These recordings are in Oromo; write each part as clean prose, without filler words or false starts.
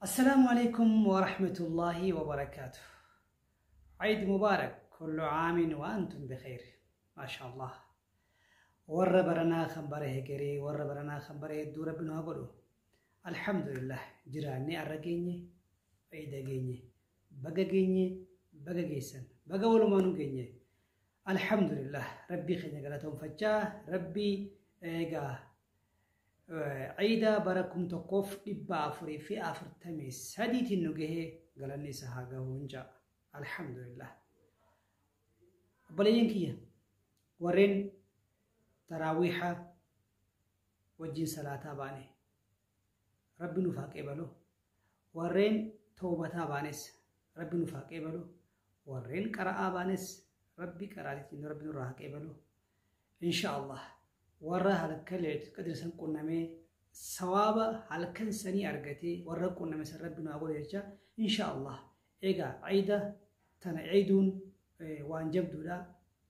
Assalaamu alaikum wa rahmatullahi wa barakaatuh. Eid Mubarak, kullu aamin wa antum bikhair. Maasha Allah. Warra baranaa kan bara hegeree, warra baranaa kan bara hedduu Rabbi nu haa godhu. Alhamdulillah, jiraannee arra geenye, Eida geenye. Baga geenye, baga geessan, baga walumaanuu geenye. Alhamdulillah, Rabbii keenya galatoonfachaa, Rabbii egaa Ciida bara 1443tiin nu gahee galanni isa haa gahuun ja'a. Alhamdulillah. Obboleeyyan kiyya warreen taraawiiha wajjin salaataa baane, Rabbi nuuf haa qeebalu. Warreen toobataa baanes, Rabbi nuuf haa qeebalu. Warreen qara'aa baanes, Rabbi qaraatiitiin Rabbi nurraa haa qeebalu. Insha Allah, warra halkan Laylatul Qadr san qunnamee sawaaba halkan sanii argatee warra qunname san Rabbi nu haa godhu jecha, insha Allah. Egaa ciida tana ciiduun waan jabduudha.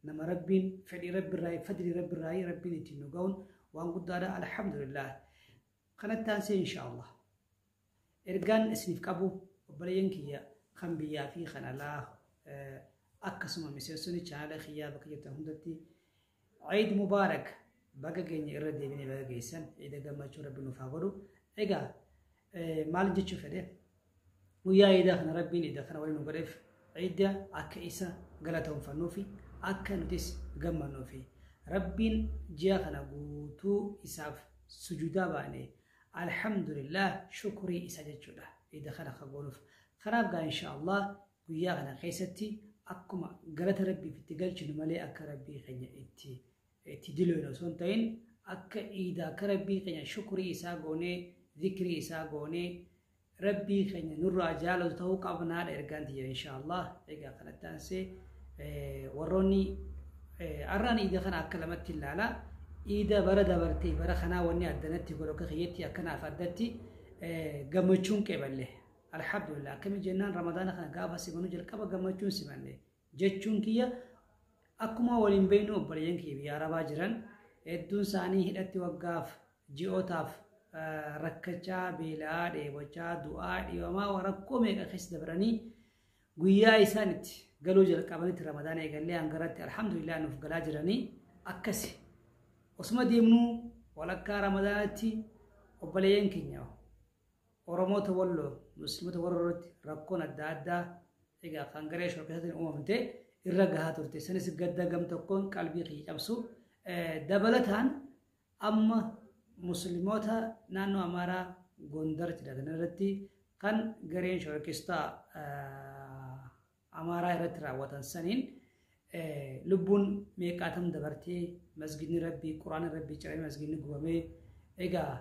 Nama Rabbiin fedhii Rabbirraa, fadlii Rabbirraa Rabbiin ittiin nu ga'uun waan guddaadha. Alhamdulillah. Kanatti aansee, insha Allah, ergaan isiniif qabu, obboleeyyan kiyya kan biyyaa fi kan alaa, akkasuma miseensonni chaanala kiyyaa bakka jirtan hundatti, Eid Mubarak, baga keenya irra deebinee baga geessan, ciida gammachuu Rabbi nuuf haa godhu. Egaa maal jechuu fedhe? Guyyaa ciidaa kana Rabbiin ciida kana waliin nu godheef, ciida akka isa galatoonfannuu fi akka nutis gammannuu fi Rabbiin ji'a kana guutuu isaaf sujuudaa baane, alhamdulillah, shukrii isa jechuudha ciida kana ka goonuuf. Kanaaf gaa, insha Allah, guyyaa kana keessatti akkuma galata Rabbiif itti galchinu malee akka Rabbii keenya itti diloynu osoo hin ta'in, akka iida akka Rabbii keenya shukrii isaa goonee, zikrii isaa goonee, Rabbii keenya nurraa jaalatu ta'uu qabnaadha ergaan tiyya, insha Allah. Egaa kanatti aansee, warroonni arraan iida kana akka lamatti ilaala. Iida bara dabartee bara kanaa wanni addanatti godhu, akka kiyyatti akkanaaf addatti gammachuun qeeballe. Alhamdulillah. Akkami jennaan, Ramadaana kana gaafa simanuu jalqaba gammachuun simanne. Jechuun kiyya, akkuma waliin beeknu, obboleeyyan kiyya biyya Arabaa jiran hedduun isaanii hidhatti waggaaf ji'ootaaf rakkachaa, beela'aa, dheebochaa, du'aa, dhiibamaa, rakkoo meeqa keessa dabranii guyyaa isaan itti galuu jalqabanitti Ramadaana eegallee hangaratti alhamdulillah nuuf galaa jiranii. Akkasi osuma deemnuu walakkaa Ramadaanatti obboleeyyan keenya Oromoota Walloo, Musliimota warra irratti rakkoon adda addaa egaa kan garee shororkeessaatiin uumamte irra gahaa turte. Sanis gadda gam tokkoon qalbii kiyya cabsu. Dabalataan amma Musliimoota naannoo Amaaraa Gondar jedhatan irratti kan gareen shororkeessota Amaaraa irratti raawwatan saniin lubbuun meeqaatam dabartee, masgidni Rabbii, Quraanni Rabbii cirame, masgidni gubamee, egaa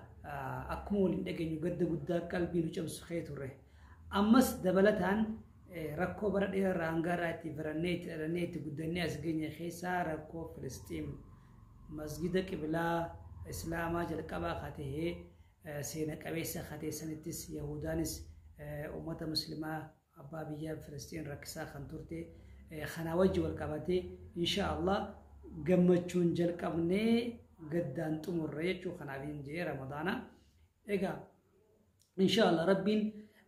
akkuma waliin dhageenyu gadda guddaa qalbii nu cabsu kee turre. Ammas dabalataan rakkoo bara dheeraa irraa hanga irraa itti barannee, itti dhalannee, itti guddannee as geenye keessaa rakkoo Filisxiim, masgida qibilaa Islaamaa jalqabaa ka ta'e, seena qabeessa ka ta'e sanittis Yahudaanis uummata Muslimaa abbaa biyya Filisxiin rakkisaa kan turte kanaa wajji wal qabatee, insha Allah, gammachuun jalqabnee gaddaan xumurre jechuu kanaaf hin jee Ramadaana. Egaa insha Allah, Rabbiin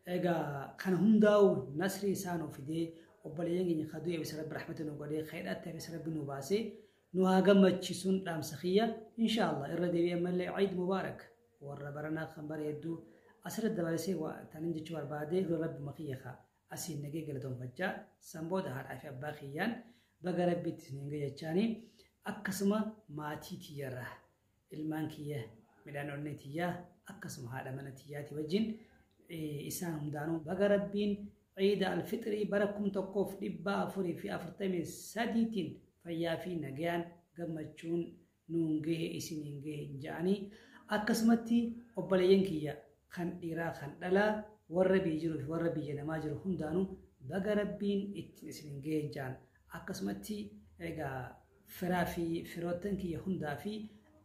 egaa kana hundaa'u nasrii isaa nu fidee, obboleeyyan keenya ka du'e bisa Rabbi rahmata nu godhee, ka hidhaatti hafes Rabbi nu baasee nu haa gammachiisuun dhaamsa kiyya, insha Allah. Irra deebi'ee ammallee Eid Mubarak, warra baranaa kan bara hedduu. Asirratti dabalasee tanin jechuu barbaade, dura Rabbuma kiyya ka asiin nagee galatoonfachaa, san booda haadhaa fi abbaa kiyyaan baga Rabbiitti isiniin gahe jechaanii, akkasuma maatii tiyyarraa ilmaan kiyya, midhaan onnee tiyyaa, akkasuma haadha mana tiyyaatii wajjin isaan hundaanuu baga Rabbiin Ciida Alfixrii bara 1443tiin fayyaa fi nagayaan gammachuun nuun gahe, isiniin gahe ja'anii, akkasumatti obboleeyyan kiyya kan dhiiraa kan dhalaa, warra biyya jiruu fi warra biyya namaa jiru hundaanuu baga Rabbiin ittiin isiniin gahe ja'an. Akkasumatti egaa firaa fi firoottan kiyya hundaa fi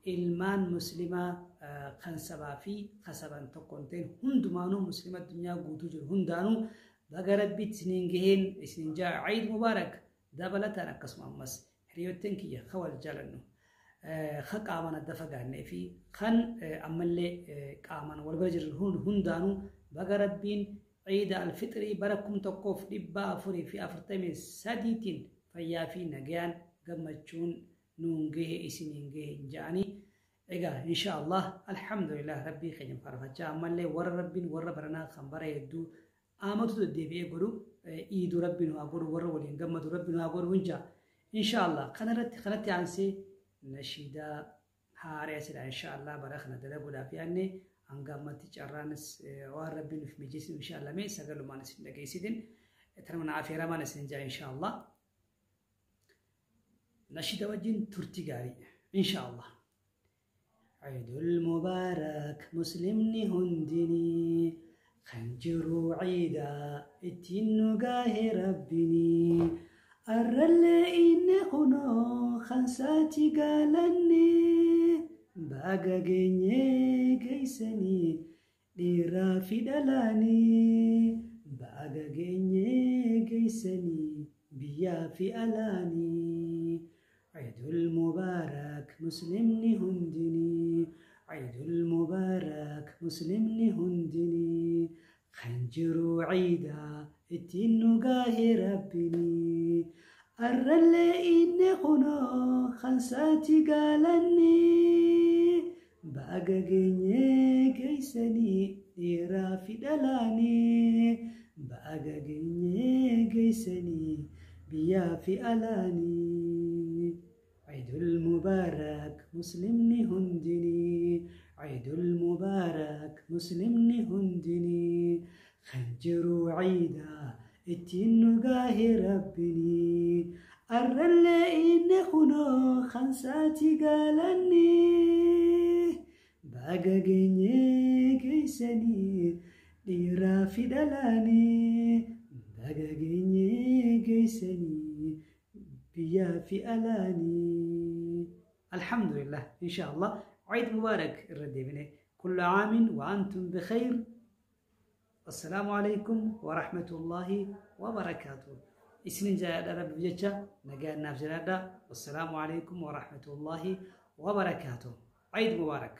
ilmaan Muslimaa kan sabaa fi kasaban tokko hin ta'in hundumaanuu, Muslima addunyaa guutuu jiru hundaanuu baga Rabbiitti isiniin gaheen isiniin ja'a, Eid Mubaarak. Dabalataan akkasuma ammas hiriyoottan kiyya ka wal jaalannu, ka qaamaan adda fagaannee fi kan ammallee qaamaan wal bira jiran hundaanuu Baga Rabbiin Ciida Alfixrii bara 1443tiin fayyaa fi nagayaan gammachuun nuun gahe, isiniin gahe ja'anii. Egaa insha Allah, alhamdulillah, Rabbii keenya faarfachaa, ammallee warra Rabbiin warra baranaa kan bara hedduu aamatu deddeebi'ee godhu iiduu Rabbiin haa godhu, warra waliin gammadu Rabbiin haa godhu hinja insha Allah. Kanarratti kanatti aansee nashiidaa haaree asidha insha Allah bara kana dalaguudhaaf yaadne. Hanga ammatti carraanis waan Rabbiin nuuf mijeessu insha Allah mee sagalumaan isin dhageessitin tanuma na afeeramaan isin jaa. Insha Allah nashiida wajjin turtii gaarii insha Allah. Ciidul Mubaarak Muslimni hundinii, kan jiru ciida ittiin nu gahe Rabbini. Arrallee inni kunoo kan saati gaalanne, baga geenyee geessanii dhiiraa fi dhalaanii, baga geenyee geessanii biyyaa fi alaanii. Ciidul Mubaarak Muslimni hundinii, Ciidul Mubaarak Muslimni hundinii, kan jiru ciida ittiin nu gahe Rabbini. Arrallee inni kunoo kan saati gaalanne, baga geenyee geessanii dhiiraa fi dhalaanii, baga geenyee geessanii biyyaa fi alaanii. Ciidul Mubaarak Muslimni hundinii, Ciidul Mubaarak Muslimni hundinii, kan jiru ciida ittiin nu gahe Rabbini. Arrallee inni kunoo kan saati gaalanne, baga geenyee geessanii dhiiraa fi dhalaanii, baga geenyee geessanii biyyaa fi alaanii. Alhamdulillah, insha Allah, Eid Mubarak irra deebine. Kullu aamin wa antum bikhayr. Assalaamu alaikum wa rahmatullahi wa barakaatuh. Isinin jaaladha, Rabbiif jecha nagaan naaf jiraadha. Wassalaamu alaikum wa rahmatullahi wa barakaatuh. Eid Mubarak.